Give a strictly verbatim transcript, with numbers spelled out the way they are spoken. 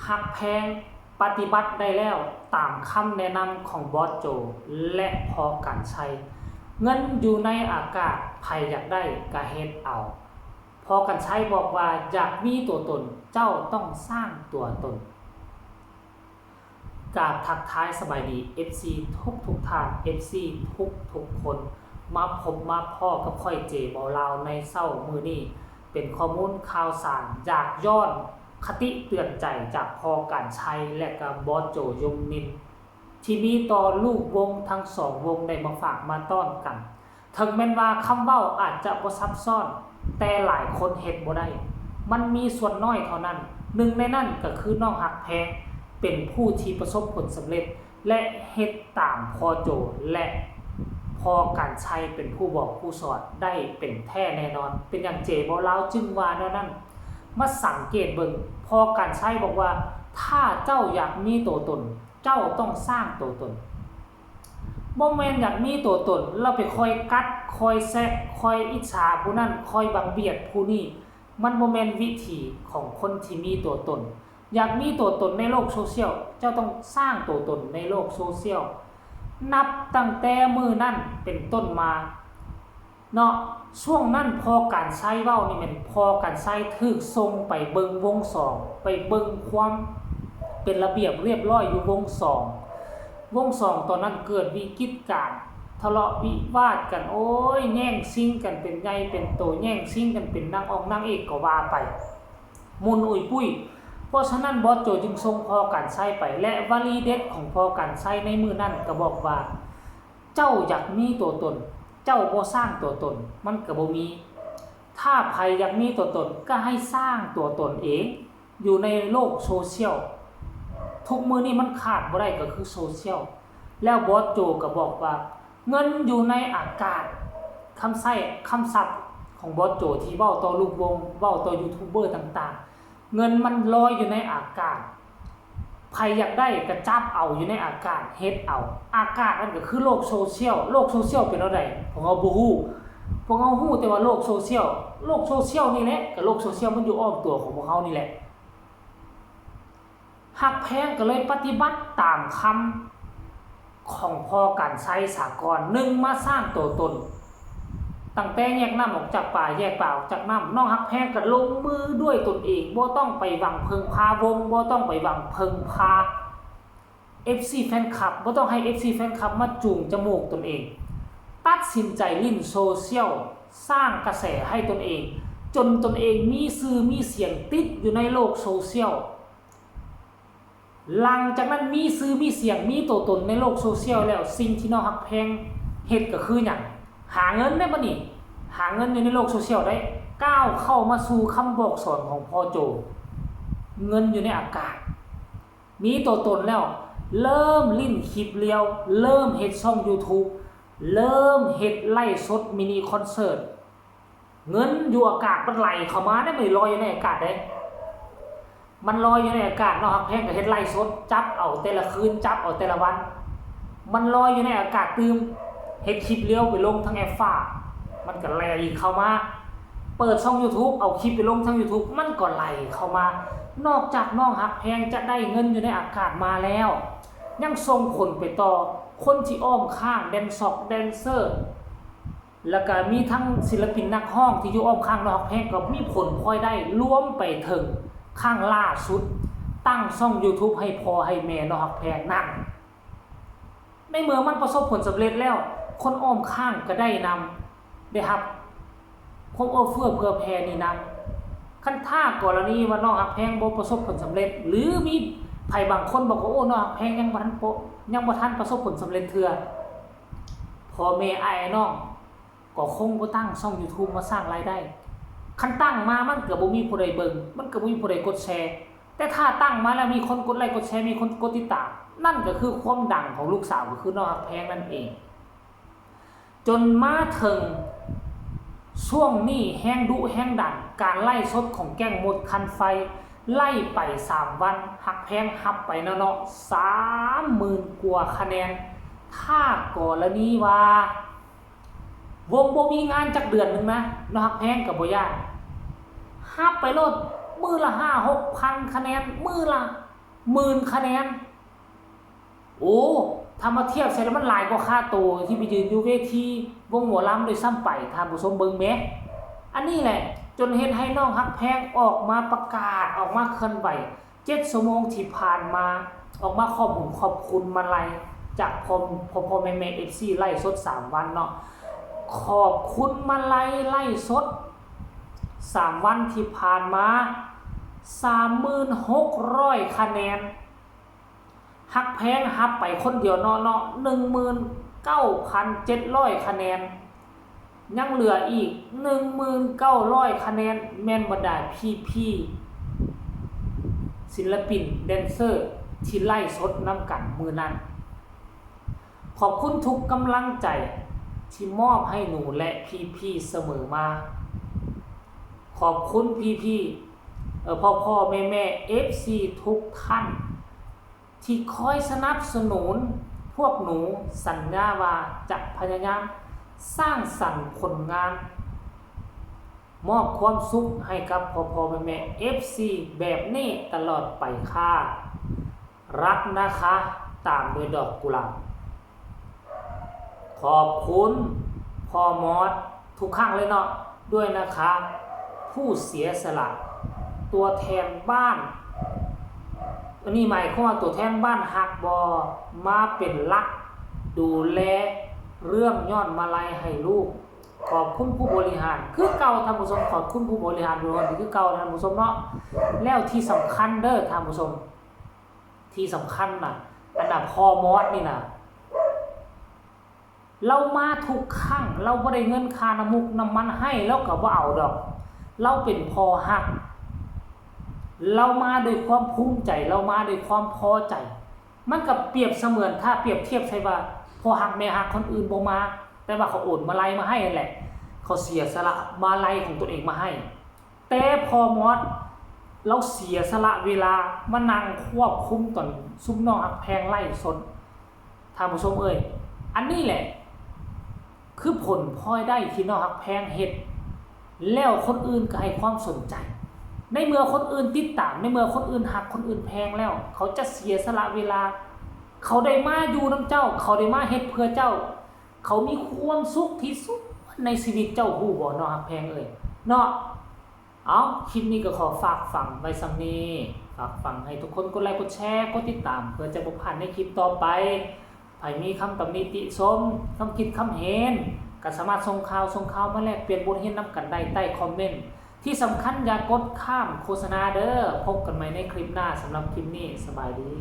ฮักแพงปฏิบัติได้แล้วตามคำแนะนำของบอสโจและพ่อการชัย เงินอยู่ในอากาศ ไผอยากได้ก็เฮ็ดเอา พ่อการชัยบอกว่าอยากมีตัวตน เจ้าต้องสร้างตัวตน กราบทักทายสบายดี เอฟซี ทุกทุกท่าน เอฟซี ทุกทุกคน มาพบมาพ้อกับข้อยเจบ่าวลาวในเช้ามื้อนี้ เป็นข้อมูลข่าวสารอยากย้อนคติเตือนใจจากพ่อการชัยและก็บอสโจยมนินทร์ ที่มีต่อลูกวงทั้งสองวงได้มาฝากมาต้อนกัน ถึงแม้นว่าคำเว้าอาจจะบ่ซับซ้อน แต่หลายคนเฮ็ดบ่ได้ มันมีส่วนน้อยเท่านั้น หนึ่งในนั้นก็คือน้องฮักแพง เป็นผู้ที่ประสบผลสำเร็จ และเฮ็ดตามพ่อโจและพ่อการชัยเป็นผู้บอกผู้สอนได้เป็นแท้แน่นอน เป็นหยังเจบ่าวลาวจึงว่าแนวนั้น มาสังเกตเบิ่ง พ่อการชัยบอกว่า ถ้าเจ้าอยากมีตัวตน เจ้าต้องสร้างตัวตน บ่แม่นอยากมีตัวตน แล้วไปคอยกัด คอยแซะ คอยอิจฉาผู้นั้น คอยบังเบียดผู้นี้ มันบ่แม่นวิถีของคนที่มีตัวตน อยากมีตัวตนในโลกโซเชียล เจ้าต้องสร้างตัวตนในโลกโซเชียล นับตั้งแต่มื้อนั้นเป็นต้นมา เนาะ ช่วงนั้นพ่อการชัยเว้านี่แม่นพ่อการชัยถูกส่งไปเบิ่งวงสอง ไปเบิ่งความเป็นระเบียบเรียบร้อยอยู่วงสอง วงสองตอนนั้นเกิดวิกฤตการณ์ ทะเลาะวิวาทกัน โอ้ย แย่งชิงกันเป็นใหญ่เป็นโต แย่งชิงกันเป็นนางองค์นางเอกก็ว่าไป มุนอุยปุ้ย เพราะฉะนั้นบอสโจจึงส่งพ่อการชัยไป และวลีเด็ดของพ่อการชัยในมื้อนั้นก็บอกว่า เจ้าอยากมีตัวตน เจ้าบ่สร้างตัวตน มันก็บ่มี ถ้าไผอยากมีตัวตนก็ให้สร้างตัวตนเอง อยู่ในโลกโซเชียล ทุกมื้อนี้มันขาดบ่ได้ก็คือโซเชียล แล้วบอสโจก็บอกว่า เงินอยู่ในอากาศ คำใช้ คำศัพท์ของบอสโจที่เว้าต่อลูกวง เว้าต่อยูทูบเบอร์ต่างๆ เงินมันลอยอยู่ในอากาศ ไผอยากได้ก็จับเอาอยู่ในอากาศ เฮ็ดเอา อากาศนั่นก็คือโลกโซเชียล โลกโซเชียลเป็นแนวใด พวกเฮาบ่ฮู้ พวกเฮาฮู้แต่ว่าโลกโซเชียล โลกโซเชียลนี่แหละ ก็โลกโซเชียลมันอยู่อ้อมตัวของพวกเฮานี่แหละ ฮักแพงก็เลยปฏิบัติตามคำของพ่อการชัยสากล หนึ่ง มาสร้างตัวตน ตั้งแต่แยกน้ำออกจากป่า แยกป่าออกจากน้ำ น้องฮักแพงก็ลงมือด้วยตนเอง บ่ต้องไปหวังเพิ่งพาวง บ่ต้องไปหวังเพิ่งพา เอฟซี แฟนคลับ บ่ต้องให้ เอฟซี แฟนคลับมาจูงจมูกตนเอง ตัดสินใจเล่นโซเชียล สร้างกระแสให้ตนเอง จนตนเองมีชื่อมีเสียงติดอยู่ในโลกโซเชียล หลังจากนั้นมีชื่อมีเสียง มีตัวตนในโลกโซเชียลแล้ว สิ่งที่น้องฮักแพงเฮ็ดก็คือหยัง หาเงินได้บ่นี่ หาเงินอยู่ในโลกโซเชียลได้ ก้าวเข้ามาสู่คำบอกสอนของพ่อโจ เงินอยู่ในอากาศ มีตัวตนแล้ว เริ่มเล่นคลิปเรียล เริ่มเฮ็ดช่องยูทูบ เริ่มเฮ็ดไลฟ์สดมินิคอนเสิร์ต เงินอยู่อากาศมันไหลเข้ามาได้ มันลอยอยู่ในอากาศได้ มันลอยอยู่ในอากาศ น้องฮักแพงก็เฮ็ดไลฟ์สด จับเอาแต่ละคืน จับเอาแต่ละวัน มันลอยอยู่ในอากาศตื่ม เฮ็ดคลิปเรียลไปลงทางแอปฟ้า มันก็ไหลเข้ามา เปิดช่องยูทูบ เอาคลิปไปลงทางยูทูบ มันก็ไหลเข้ามา นอกจากน้องฮักแพงจะได้เงินอยู่ในอากาศมาแล้ว ยังส่งผลไปต่อคนที่อ้อมข้าง แดนซอกแดนเซอร์ แล้วก็มีทั้งศิลปินนักร้องที่อยู่อ้อมข้างน้องฮักแพงก็มีผลพลอยได้ รวมไปถึงครั้งล่าสุด ตั้งช่องยูทูบให้พ่อให้แม่น้องฮักแพงนั่น ในเมื่อมันประสบผลสำเร็จแล้ว คนอ้อมข้างก็ได้นำ ได้รับความเอื้อเฟื้อเผื่อแผ่นี่นำ คันถ้ากรณีว่าน้องฮักแพงบ่ประสบผลสำเร็จ หรือมีไผบางคนบอกว่า โอ้ น้องฮักแพงยังบ่ทันโปะ ยังบ่ทันประสบผลสำเร็จเทื่อ พ่อแม่อ้ายน้องก็คงบ่ตั้งช่องยูทูบมาสร้างรายได้ คันตั้งมามันก็บ่มีผู้ใดเบิ่ง มันก็บ่มีผู้ใดกดแชร์ แต่ถ้าตั้งมาแล้วมีคนกดไลค์กดแชร์ มีคนกดติดตาม นั่นก็คือความดังของลูกสาว ก็คือน้องฮักแพงนั่นเอง จนมาถึงช่วงนี้แฮงดุแฮงดัน การไลฟ์สดของแก๊งมดคันไฟ ไลฟ์ไปสามวัน ฮักแพงฮับไปเนาะๆ สามหมื่นกว่าคะแนน ถ้ากรณีว่า วงบ่มีงานจักเดือนหนึ่งนะ น้องฮักแพงก็บ่ย้าน ฮับไปโลด มื้อละห้าหกพันคะแนน มื้อละ หมื่นคะแนน โอ้ ถ้ามาเทียบใส่แล้วมันหลายกว่าค่าตัวที่ไปยืนอยู่เวทีวงหมอลำด้วยซ้ำไป ท่านผู้ชมเบิ่งแหม อันนี้แหละ จนเฮ็ดให้น้องฮักแพงออกมาประกาศ ออกมาเคลื่อนไหว เจ็ดชั่วโมงที่ผ่านมา ออกมาขอบคุณ ขอบคุณมาลัย จากพ่อ พ่อ พ่อแม่แม่เอฟซีไลฟ์สดสามวันเนาะ ขอบคุณมาลัยไลฟ์สดสามวันที่ผ่านมา สามหมื่นหกร้อยคะแนน ฮักแพงฮับไปคนเดียวเนาะเนาะ หนึ่งหมื่นเก้าพันเจ็ดร้อยคะแนน ยังเหลืออีก หนึ่งหมื่นเก้าร้อยคะแนน แม่นบรรดาพี่ๆ ศิลปินแดนเซอร์ที่ไลฟ์สดนำกันมื้อนั้น ขอบคุณทุกกำลังใจที่มอบให้หนูและพี่ๆ เสมอมา ขอบคุณพี่ๆ เอ่อ พ่อๆ แม่ๆ เอฟซี ทุกท่าน ที่คอยสนับสนุนพวกหนู สัญญาว่าจะพยายามสร้างสรรค์ผลงาน มอบความสุขให้กับพ่อๆ แม่ๆ เอฟซี แบบนี้ตลอดไปค่ะ รักนะคะ ตามด้วยดอกกุหลาบ ขอบคุณพ่อมอสทุกครั้งเลยเนาะ ด้วยนะคะ ผู้เสียสละ ตัวแทนบ้าน อันนี้หมายความว่าตัวแทนบ้านฮักบ่ มาเป็นหลัก ดูแลเรื่องย้อนมาลัยให้ลูก ขอบคุณผู้บริหารคือเก่าท่านผู้ชม ขอบคุณผู้บริหารทุกคนคือเก่าท่านผู้ชมเนาะ แล้วที่สำคัญเด้อท่านผู้ชม ที่สำคัญน่ะ อันน่ะพ่อมอสนี่น่ะ ลาวมาทุกครั้ง ลาวบ่ได้เงินค่าน้ำมุกน้ำมันให้ ลาวก็บ่เอาดอก ลาวเป็นพ่อฮัก ลาวมาด้วยความภูมิใจ ลาวมาด้วยความพอใจ มันก็เปรียบเสมือน ถ้าเปรียบเทียบใส่ว่า พ่อฮักแม่ฮักคนอื่นบ่มา แต่ว่าเขาโอนมาลัยมาให้นั่นแหละ เขาเสียสละมาลัยของตนเองมาให้ แต่พ่อมอส ลาวเสียสละเวลามานั่งควบคุมตอนซุมน้องฮักแพงไลฟ์สด ท่านผู้ชมเอ้ย อันนี้แหละ คือผลพลอยได้ที่น้องฮักแพงเฮ็ด แล้วคนอื่นก็ให้ความสนใจ ในเมื่อคนอื่นติดตาม ในเมื่อคนอื่นฮัก คนอื่นแพงแล้ว เขาจะเสียสละเวลา เขาได้มาอยู่นำเจ้า เขาได้มาเฮ็ดเพื่อเจ้า เขามีความสุขที่สุดในชีวิต เจ้าฮู้บ่น้องฮักแพงเอ้ย เนาะ เอา คลิปนี้ก็ขอฝากฝังไว้ส่ำนี้ ฝากฝังให้ทุกคนกดไลค์กดแชร์กดติดตาม เพื่อจะบ่พลาดในคลิปต่อไป ไผมีคำตำหนิติชม คำคิดคำเห็น ก็สามารถส่งข่าว ส่งข่าวมาแลกเปลี่ยนบทเรียนนำกันได้ใต้คอมเมนต์ ที่สำคัญอย่ากดข้ามโฆษณาเด้อ พบกันใหม่ในคลิปหน้า สำหรับคลิปนี้สบายดี